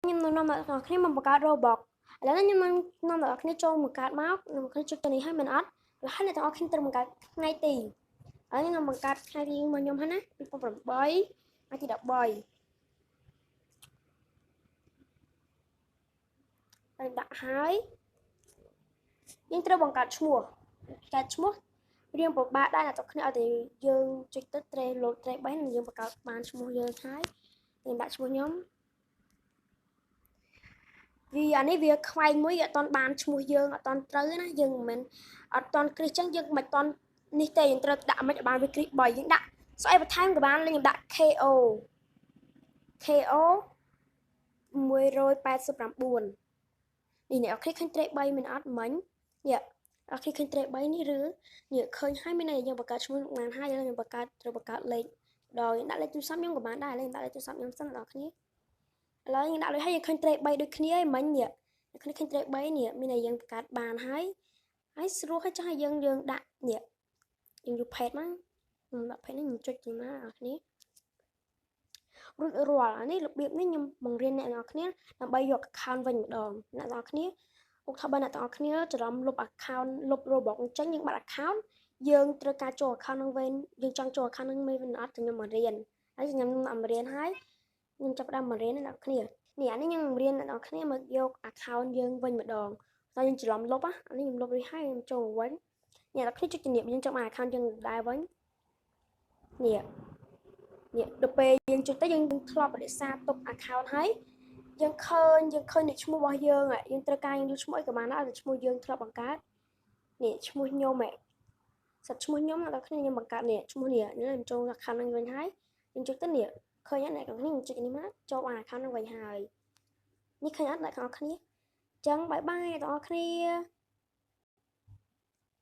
ខ្ញុំនឹងនាំអ្នកទាំងអស់គ្នាមកបង្កើត Roblox ឥឡូវនេះខ្ញុំនឹងនាំអ្នកទាំងអស់គ្នាចូលបង្កើតមកនឹងគ្នាចុចទៅនេះហើយមែនអត់ហើយអ្នកទាំងអស់គ្នាត្រូវបង្កើតថ្ងៃទីឥឡូវខ្ញុំបង្កើតថ្ងៃទីរបស់ខ្ញុំហើយណា2008ថ្ងៃទី13ហើយដាក់ហើយយើងត្រូវបង្កើតឈ្មោះកើតឈ្មោះរៀងពិបាកដែរអ្នកទាំងគ្នាឲ្យតែយើងចុចទៅត្រេលោតត្រេ3នឹងយើងបង្កើតបានឈ្មោះយើងហើយខ្ញុំដាក់ឈ្មោះខ្ញុំវាអានេះវាខ្វែងមួយអត់តន់បានឈ្មោះយើងអត់តន់ត្រូវណាយើងមិនមែនអត់តន់គ្រីសចឹងយើងមិនតន់នេះទេយើងត្រូវដាក់មិនឲ្យបានវាគ្រីស3យើងដាក់ស្អីបន្ថែមក៏បានខ្ញុំដាក់ KO KO 189នេះអ្នកអរឃើញត្រេ3មិនអត់មិញនេះអរឃើញត្រេ3នេះឬនេះឃើញហើយមានន័យយើងបង្កើតឈ្មោះបានហើយយើងបង្កើតត្រូវបង្កើតលេខដល់ដាក់លេខទូរស័ព្ទខ្ញុំក៏បានដែរលេខដាក់លេខទូរស័ព្ទខ្ញុំសិនដល់គ្នាឥឡូវយើងដាក់លុយហើយយើងឃើញត្រេ3ដូចគ្នាហើយមិញនេះឃើញត្រេ3នេះមានន័យយើងបង្កើតបានហើយហើយស្រួលហើយចង់ឲ្យយើងយើងដាក់នេះយើងយក page មកខ្ញុំដាក់ page នេះខ្ញុំចុចទៅណាអ្នកគ្នារួចរាល់អានេះរបៀបនេះខ្ញុំបង្រៀនអ្នកនរគ្នាដើម្បីយក account វិញម្ដងអ្នកនរគ្នាឧទាហរណ៍បើអ្នកទាំងអស់គ្នាច្រឡំលុប account លុប Roblox ចេញយើងបាត់ account យើងត្រូវការចូល account នឹងវិញយើងចង់ចូល account នឹងវិញអត់ខ្ញុំមករៀនហើយខ្ញុំមករៀនហើយខ្ញុំចាប់ផ្ដើមមករៀនអ្នកគ្នានេះអានេះខ្ញុំរៀនអ្នកនរគ្នាមកយក account យើងវិញម្ដងតែយើងច្រឡំលុបអានេះខ្ញុំលុបរួចហើយខ្ញុំចូលវិញអ្នកនរគ្នាចុចជំនាបយើងចង់បាន account យើងដែរវិញនេះនេះដល់ពេលយើងចុចទៅយើងធ្លាប់រក្សាទុក account ហើយយើងឃើញយើងឃើញនៃឈ្មោះរបស់យើងយើងត្រូវការយើងយកឈ្មោះអីក៏បានដែរតែឈ្មោះយើងធ្លាប់បង្កើតនេះឈ្មោះខ្ញុំហ៎សិតឈ្មោះខ្ញុំអ្នកនរគ្នាខ្ញុំបង្កើតនេះឈ្មោះនេះខ្ញុំចូល account ហ្នឹងវិញហើយយើងចុចទៅនេះឃើញអត់អ្នកនរគ្នាខ្ញុំចុចនេះមកចូលបាន account ហ្នឹងវិញហើយនេះឃើញអត់អ្នកនរគ្នាចឹង bye bye អ្នកនរគ្នា។